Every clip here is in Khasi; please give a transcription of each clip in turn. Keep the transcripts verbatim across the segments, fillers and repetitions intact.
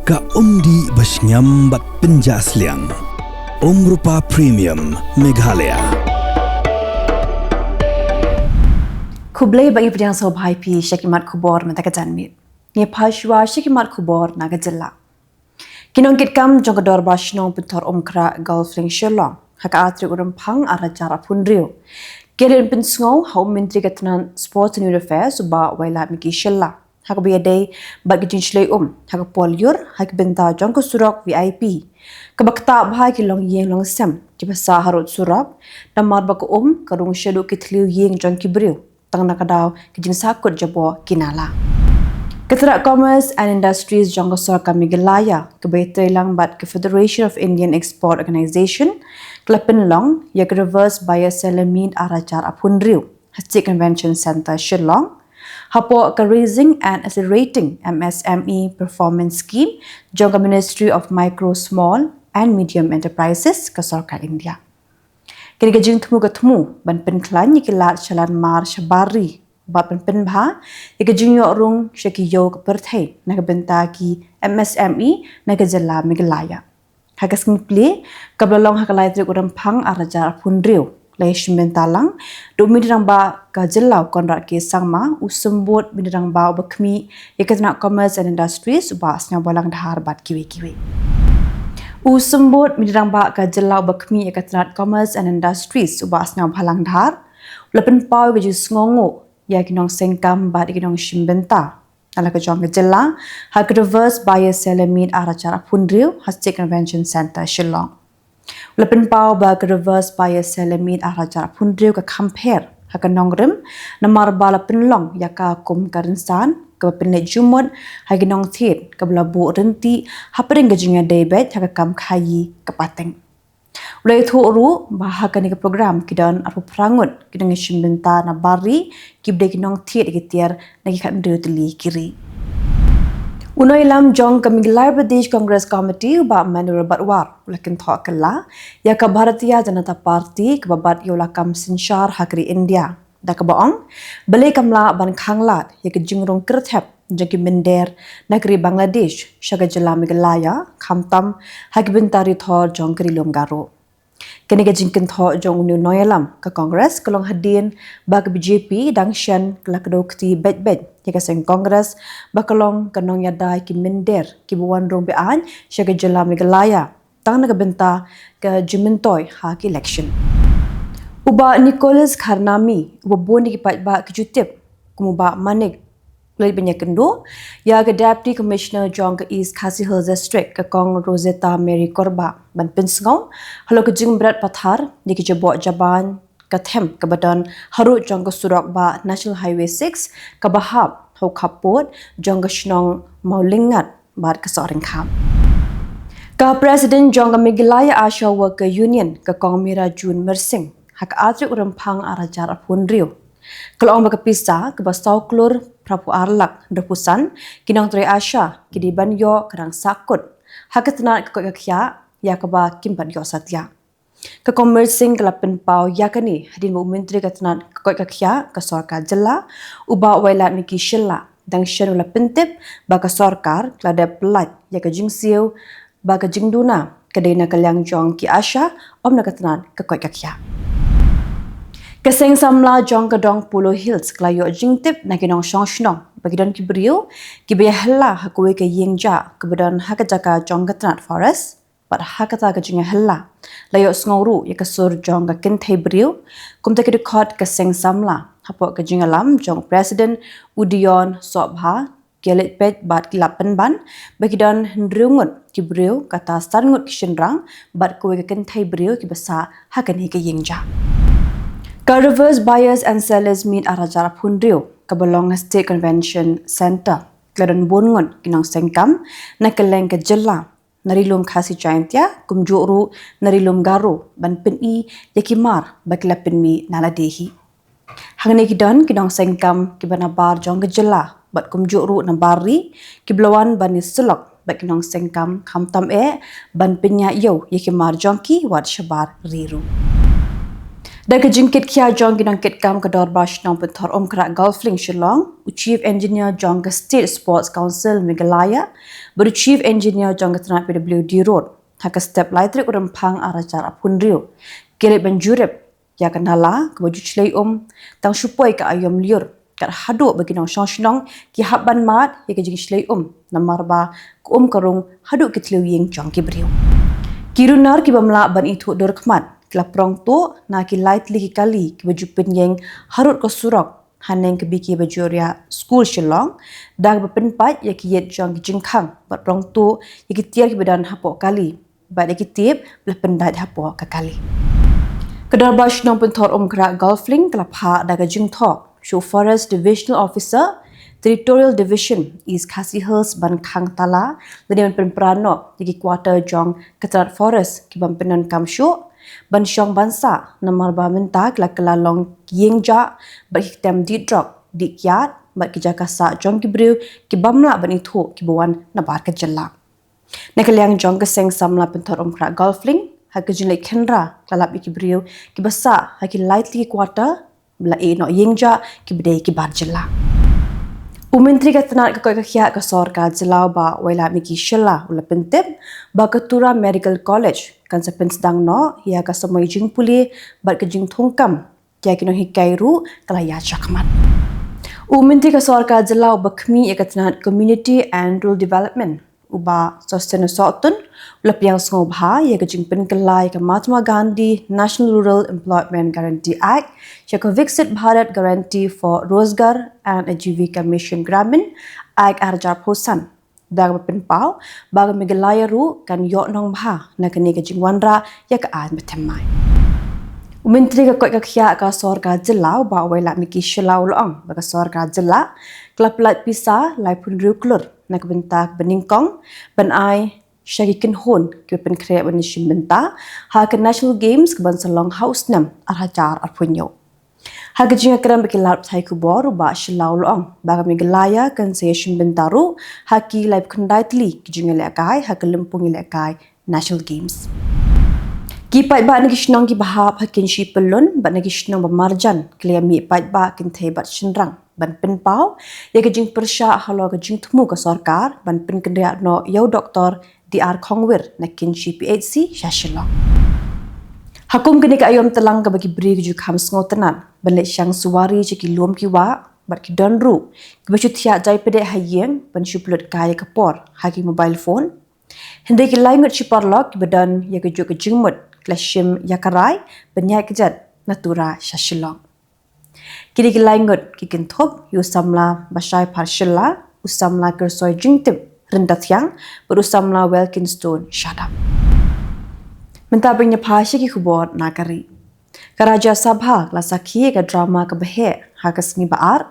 Ka umdih ba shngiam bad pynjah sliang. Umrupa Premium Meghalaya. Khublei bad ngi pdiang sngewbha ïa phi sha ki mat khubor mynta ka janmiet. Ngi phai shuwa sha ki mat khubor na ka jylla. Ki nongkitkam jong ka Dorbar Shnong Pynthor Umkhrah Golf Link Shillong ha ka arphew tarik u Rymphang arhajar arphew hynriew ki la ïa pynsngew ha u Myntri ka tnat Sports and Youth Affairs u Bah Wailadmiki Shylla ha kaba ïadei bad ka jingshlei um ha ka por lyiur ha ki bynta jong ka surok V I P kaba ktah bha ïa ki longïing longsem kiba sah harud surok, namar ba ka um ka rung shaduh ki thliew ïing jong ki briew tang na ka daw ka jingsahkut jaboh ki nala. Ka tnat Commerce and Industries jong ka sorkar Meghalaya kaba ïatreilang bad ka Federation of Indian Export Organisation ka la pynlong ïa ka Reverse Buyer Seller Meet arhajar arphew hynriew ha State Convention Centre Shillong hapoh ka Raising and Accelerating M S M E Performance Scheme jong ka Ministry of Micro, Small and Medium Enterprises ka sorkar India. Kane ka jingthmu ka thmu ban pynkhlaiñ ïa ki lad shalan mar shabar ri bad ban pynbha ïa ka jingïoh rung sha ki ïew ka pyrthei na ka bynta ki M S M E na ka jylla Meghalaya. Ha ka sngi plie kaba la long ha ka lai tarik u Rymphang arhajar arphew hynriew la ïashim bynta lang da u Myntri Rangbah ka jylla u Conrad K Sangma, u Symbud Myntri Rangbah uba khmih ïa ka tnat Commerce and Industries u Bah Sniawbhalang Dhar bad kiwei kiwei. U Symbud Myntri Rangbah ka jylla uba khmih ïa ka tnat Commerce and Industries u Bah Sniawbhalang Dhar u la pynpaw ïa ka jingsngewnguh ïa ki nongseng kam bad ïa ki nongshim bynta na la ka jong ka jylla ha ka Reverse Buyer Seller Meet arhajar arphew hynriew ha State Convention Centre Shillong. U la pynpaw ba ka Reverse Buyer Seller Meet arhajar arphew hynriew ka kham pher ha ka nongrim namar ba la pynlong ïa ka kum ka rynsan kaba pynleit jingmut ha ki nongthied kaba la buh ryntih hapdeng ka jingïadei beit ha ka kam khaïi ka pateng. U la ïathuh ruh ba ha kane ka program ki don arphew phra ngut ki nongïashim bynta na bar ri kiba dei ki nongthied ïa ki tiar na ki khathynriew tylli ki ri. U nongïalam jong ka Meghalaya Pradesh Congress Committee u Bah Manuel Batwar u la kynthoh kylla ïa ka Bharatiya Janata Party kaba bat ïa u lakam synshar ha ka ri India da kaba ong balei kam lah ban khanglad ïa ka jingrung kyrthep jong ki mynder na ka ri Bangladesh sha ka jylla Meghalaya khamtam ha ki bynta ri thor jong ka ri lum Garo. Kane ka jingkynthoh jong une u nongïalam ka Congress ka long hadien ba ka B J P dang shen ka la kdew kti beit beit ïa ka seng Congress ba ka long ka nongïada ïa ki mynder kiba wan rung beaiñ sha ka jylla Meghalaya tang na ka bynta ka jingmyntoi ha ka election. U Bah Nicholas Kharnami uba bun ïa ki paidbah ki ju tip kum u Bah Manik u la leit ban ïakynduh ïa ka Deputy Commissioner jong ka East Khasi Hills District ka Kong Rosetta Mary Korbah ban pynsngew halor ka jingbret pathar ïa ki jaboh jaban ka them kaba don harud jong ka surok bah National Highway six kaba hap ha u khappud jong ka shnong Mawlyngngad bad ka Sohryngkhap. Ka President jong ka Meghalaya ASHA Worker Union ka Kong Mira June Myrsing ha ka arphew tarik u Rymphang arhajar arphew hynriew ka la ong ba ka pisa kaba saw klur phraphew ar lak hynriewphew san ki nongtrei ASHA ki dei ban ïoh ka dang sahkut ha ka tnat ka koit ka khiah ïa kaba kim pat ïoh satia. Ka Kong Myrsing ka la pynpaw ïa kane hadien ba u Myntri ka tnat ka koit ka khiah ka sorkar jylla u Bah Wailadmiki Shylla dang shen u la pyntip ba ka sorkar ka la dep pyllait ïa ka jingsiew ba ka jingduna ka dei na ka liang jong ki ASHA, ym na ka tnat ka koit ka khiah. Ka seng samla jong ka dong Polo Hills ka la ïoh jingtip na ki nongshong shnong ba ki don ki briew kiba ïa hylla ha kawei ka ïing jah kaba don ha ka jaka jong ka tnat forest. Bad ha kata ka jingïahylla la ïohsngew ruh ïa ka sur jong ka kynthei briew. Kumta ki dkhot ka seng samla hapoh ka jingïalam jong u President u Dion Sohbha ki ïa leit peit bad ki la pynban ba ki don hynriew ngut ki briew, kata san ngut ki shynrang bad kawei ka kynthei briew kiba sah ha kane ka ïing jah. Ka Reverse Buyers and Sellers Meet arhajar arphew hynriew kaba long ha State Convention Centre ka la don bun ngut ki nongseng kam na kylleng ka jylla, na ri lum Khasi Jaintia kumjuh ruh na ri lum Garo ban pyni ïa ki mar ba ki la pynmih na lade hi. Hangne ki don ki nongseng kam kiba na bar jong ka jylla bad kumjuh ruh na bar ri kiba la wan ban ïasyllok bad ki nongseng kam khamtam eh ban pynïaid ïew ïa ki mar jong ki wat shabar ri ruh. Da ka jingkit khia jong ki nongkit kam ka Dorbar Shnong Pynthor Umkhrah Golf Link Shillong, u Chief Engineer jong ka State Sports Council Meghalaya, bad u Chief Engineer jong ka tnat P W D Road, ha ka step lai tarik u Rymphang ar hajar arphew hynriew, ki leit ban jurip ïa ka nala kaba ju shlei um tang shu poi ka aïom lyiur, kat haduh ba ki nongshong shnong ki hap ban mad ïa ka jingshlei um, namar ba ka um ka rung haduh ki thliew ïing jong ki briew. Ki runar ki bym lah ban ithuh dur khmat ki la prong tuh na ki lai tylli ki kali kiba ju pynïeng harud ka surok haneng ka B K Bajoria School Shillong, da kaba pynpait ïa ki ïit jong ki jingkhang bad prong tuh ïa ki tiar kiba don hapoh kali bad ïa ki tip ba la pyndait hapoh ka kali. Ka Dorbar Shnong Pynthor Umkhrah Golf Link ka la phah da ka jingthoh sha u Forest Divisional Officer, Territorial Division, East Khasi Hills ban khang tala lane ban pynpra noh ïa ki quarter jong ka tnat Forest ki bym pyndonkam shuh ban shong ban sah, namar ba mynta ki la kylla long ki ïing jah bad ki ktem dih drok dih kiad bad ki jaka sah jong ki briew ki bym lah ban ithuh kiba wan nabar ka jylla. Na ka liang jong ka Seng Samla Pynthor Umkhrah Golf Link, ha ka jingleit khynra ka la lap ïa ki briew kiba sah ha ki lai tylli ki quarter ba la ïeh noh ïing jah kiba dei ki bar jylla. U Myntri ka tnat ka koit ka khiah ka sorkar jylla u Bah Wailadmiki Shylla u la pyntip ba ka Tura Medical College kan sa pynsdang noh ïa ka samoi jingpule bad ka jingthungkam ïa ki nonghikai ruh ka la ïaid shakhmat. U Myntri ka sorkar jylla uba khmih ïa ka tnat Community and Rural Development, u Bah Sosthenus Sohtun, u la pdiang sngewbha ïa ka jingpynkylla ïa ka Mahatma Gandhi National Rural Employment Guarantee Act sha ka Viksit Bharat Guarantee for Rozgar and Ajeevika Mission Gramin, Act ar hajar arphew san, da kaba pynpaw ba ka Meghalaya ruh kan ïoh nongbha na kane ka jingwanrah ïa ka aiñ ba thymmai. U Myntri ka koit ka khiah ka sorkar jylla u Bah Wailadmiki Shylla u la ong ba ka sorkar jylla ka la pyllait pisa laiphew hynriew klur na ka bynta kaba nyngkong ban ai sha ki kynhun kiba pynkhreh ban ïashim bynta ha ka National Games kaban sa long ha u snem ar hajar arphew hynñiew. Ha ka jingïakren bad ki lad pathai khubor, u Bah Shylla u la ong ba ka Meghalaya kan sa ïashim bynta ruh ha ki laiphew khyndai tylli ki jingïalehkai ha ka lympung ïalehkai National Games. Ki paidbah na ki shnong kiba hap ha Kynshi Pyllun bad na ki shnong ba marjan ki la ïamih paidbah kynthei bad shynrang ban pynpaw ïa ka jingpyrshah halor ka jingthmu ka sorkar ban pynkynriah noh ïa u Doktor D R Khongwir na Kynshi P H C sha Shillong. Ha kum kane ka aïom tlang kaba ki briew ki ju kham sngewtynnat ban leit shang suwari sha ki lum ki wah bad ki don ruh kiba shu thiah jai pdeh ha ïing ban shu pynlut kai ïa ka por ha ki mobile phone. Hynrei ki lai ngut shi paralok kiba don ïa kajuh ka jingmut ki la shim ïa ka rai ban ïaid kjat na Tura sha Shillong. Kine ki lai ngut ki kynthup ïa u samla Bashai Pharshila, u samla Kyrsoi Jingtip Ryntathiang bad u samla Welkinstone Shadap. Mynta ban ïa phai sha ki khubor na ka ri. Ka Rajya Sabha ka la sakhi ïa ka drama kaba heh ha ka sngi ba ar,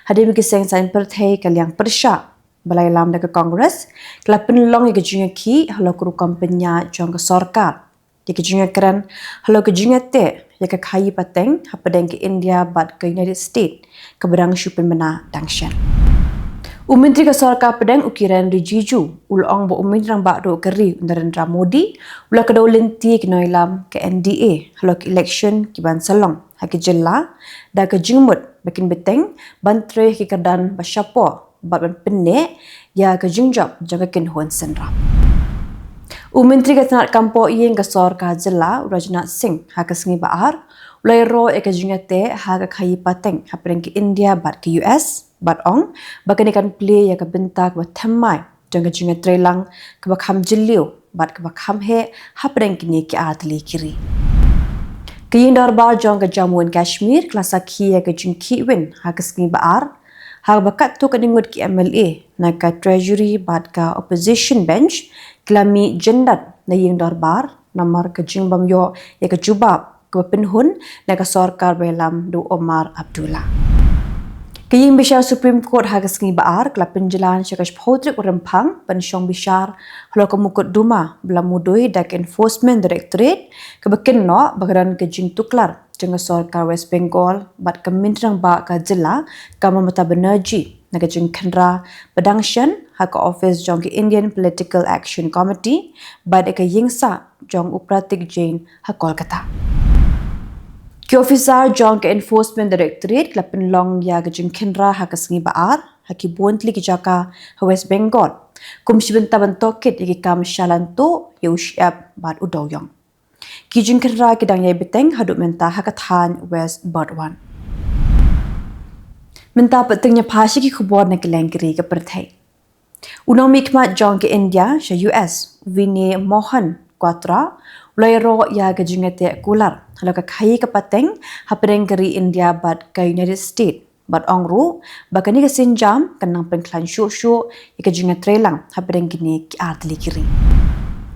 hadien ba ki seng saiñ pyrthei ka liang pyrshah ba la ïalam da ka Congress ka la pynlong ïa ka jingïakhih halor ka rukom pynïaid jong ka sorkar ïa ka jingïakren halor ka jingïateh ïa ka khaïi pateng hapdeng ka India bad ka United States kaba dang shu pynbna dang shen. U Myntri ka Sorkar Pdeng u Kiren Rijiju u la ong ba u Myntri Rangbah Duh ka ri u Narendra Modi u la kdew lynti ïa ki nongïalam ka N D A halor ka election kiban sa long ha ka jylla da ka jingmut ba kin bteng ban trei ha ki kyrdan ba shapoh bad ban pynneh ïa ka jingjop jong ka kynhun synran. U Myntri ka tnat kam poh ïing ka sorkar jylla u Rajnath Singh ha ka sngi ba ar u la ïaroh ïa ka jingïateh ha ka khaïi pateng hapdeng ka India bad ka U S bad ong ba kane kan plie ïa ka bynta kaba thymmai jong ka jingïatreilang kaba kham jylliew bad kaba kham heh hapdeng kine ki ar tylli ki ri. Ka ïing dorbar jong ka Jammu and Kashmir ka la sakhi ïa ka jingkhih win ha ka sngi ba ar ha kaba katto katne ngut ki M L A na ka Treasury bad ka Opposition Bench ki la mih jyndat na ïing dorbar namar ka jingbym ïoh ïa ka jubab kaba pynhun na ka sorkar ba ïalam da u Omar Abdullah. Ka ïing bishar Supreme Court ha ka sngi ba ar ka la pynjlan sha ka shiphew tarik u Rymphang ban shong bishar halor ka mukotduma ba la mudui da ka Enforcement Directorate kaba kynnoh ba ka don ka jingtuklar jong ka sorkar West Bengal bad ka Myntri Rangbah ka jylla ka Mamata Banerjee na ka jingkhynra ba dang shen ha ka ophis jong ka Indian Political Action Committee bad ïa ka ïing sah jong u Pratik Jain ha Kolkata. Ki officer jong ka Enforcement Directorate ki la pynlong ïa ka jingkhynra ha ka sngi ba ar ha ki bun tylli ki jaka ha West Bengal kum shi bynta ban tohkit ïa ki kam shalan tuh ïa u shyiap bad u dewïong. Ki jingkhynra ki dang ïai bteng haduh mynta ha ka thaiñ West Burdwan. Mynta pat to ngin ïa peit sha ki khubor na kylleng ki ri ka pyrthei. U nongmihkhmat jong ka India sha U S, Vinay Mohan Kwatra, u la ïaroh ïa ka jingïateh kular halor ka khaii ka pateng hapdeng ka ri India bad ka United States, bad ong ruh ba kane ka sienjam kan nang pynkhlaiñ shuh shuh ïa ka jingïatreilang hapdeng kine ki ar tylli ki ri.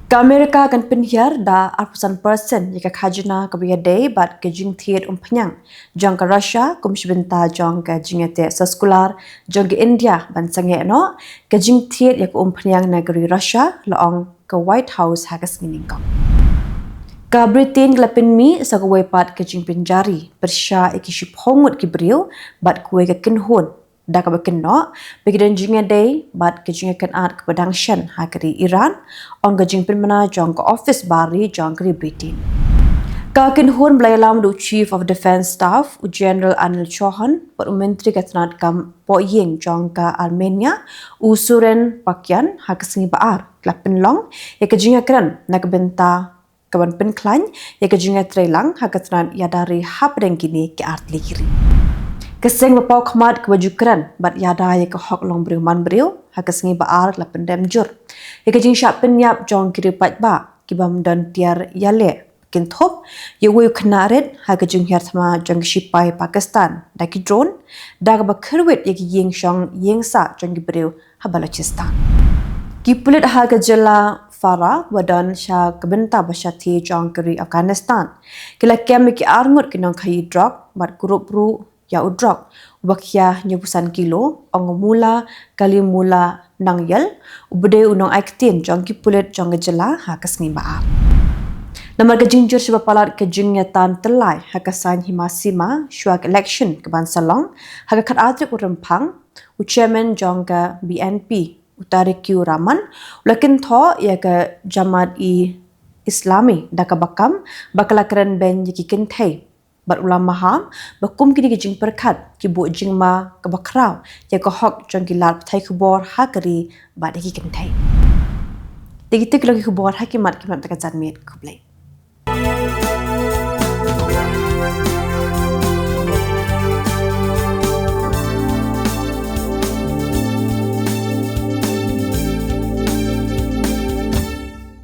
Ka America kan pynhiar da arphew san percent ïa ka khajna kaba ïadei bad ka jingthied umphniang jong ka Russia kum shi bynta jong ka jingïateh soskular jong ka India ban sangeh noh ka jingthied ïa ka umphniang na ka ri Russia, la ong ka White House ha ka sngi nyngkong. Ka Britain ka la pynmih sa kawei pat ka jingpynjari pyrshah ïa ki shiphew ngut ki briew bad kawei ka kynhun, da kaba kynnoh ba ki don jingïadei bad ka jingïakynad kaba dang shen ha ka ri Iran, ong ka jingpynbna jong ka ophis bar ri jong ka ri Britain. Ka kynhun ba la ïalam da u Chief of Defence Staff, u General Anil Chauhan, bad u Myntri ka tnad kam pohïing jong ka Armenia, u Suren Pakyan, ha ka sngi ba ar, ki la pynlong ïa ka jingïakren na ka bynta kaban pynkhlaiñ ïa ka jingïatreilang ha ka tnad ïada ri hapdeng kine ki ar tylli ki ri. Ka seng ba paw khmat kaba ju kren bad ïada ïa ka hok longbriew manbriew ha ka sngi ba ar la pynrem jur ïa ka jingshah pynïap jong ki riewpaidbah ki bym don tiar ïaleh, kynthup ïa uwei u khynnah rit ha ka jinghiar thma jong ki shipai Pakistan da ki drone, da kaba kyrwit ïa ki ïing shong ïing sah jong ki briew ha Balochistan. Ki pulit ha ka jylla Farah ba don sha ka bynta ba shathie jong ka ri Afghanistan ki la kem ïa ki ar ngut ki nongkhaii drok bad kurup ruh ïa u drok uba khia hynñiewphew san kilo, ong u Mula Kalimullah Nangyal, uba dei u nongai ktien jong ki pulit jong ka jylla ha ka sngi ba ar. Namar ka jingjur shaba palat ka jingïatan tyllai ha ka saiñ hima sima shuwa ka election kaban sa long ha ka khatar tarik u Rymphang, u chairman jong ka B N P, u Tariq Rahman, u la kynthoh ïa ka Jamaat-e-Islami da kaba kam ba ka la kren beiñ ïa ki kynthei bad u la maham ba kum kine ki jingpyrkhat ki buh jingma kaba khraw ïa ka hok jong ki lad pathai khubor ha ka ri bad ïa ki kynthei. Te kito ki long ki khubor ha ki mat ki mat da ka janmiet. Khublei.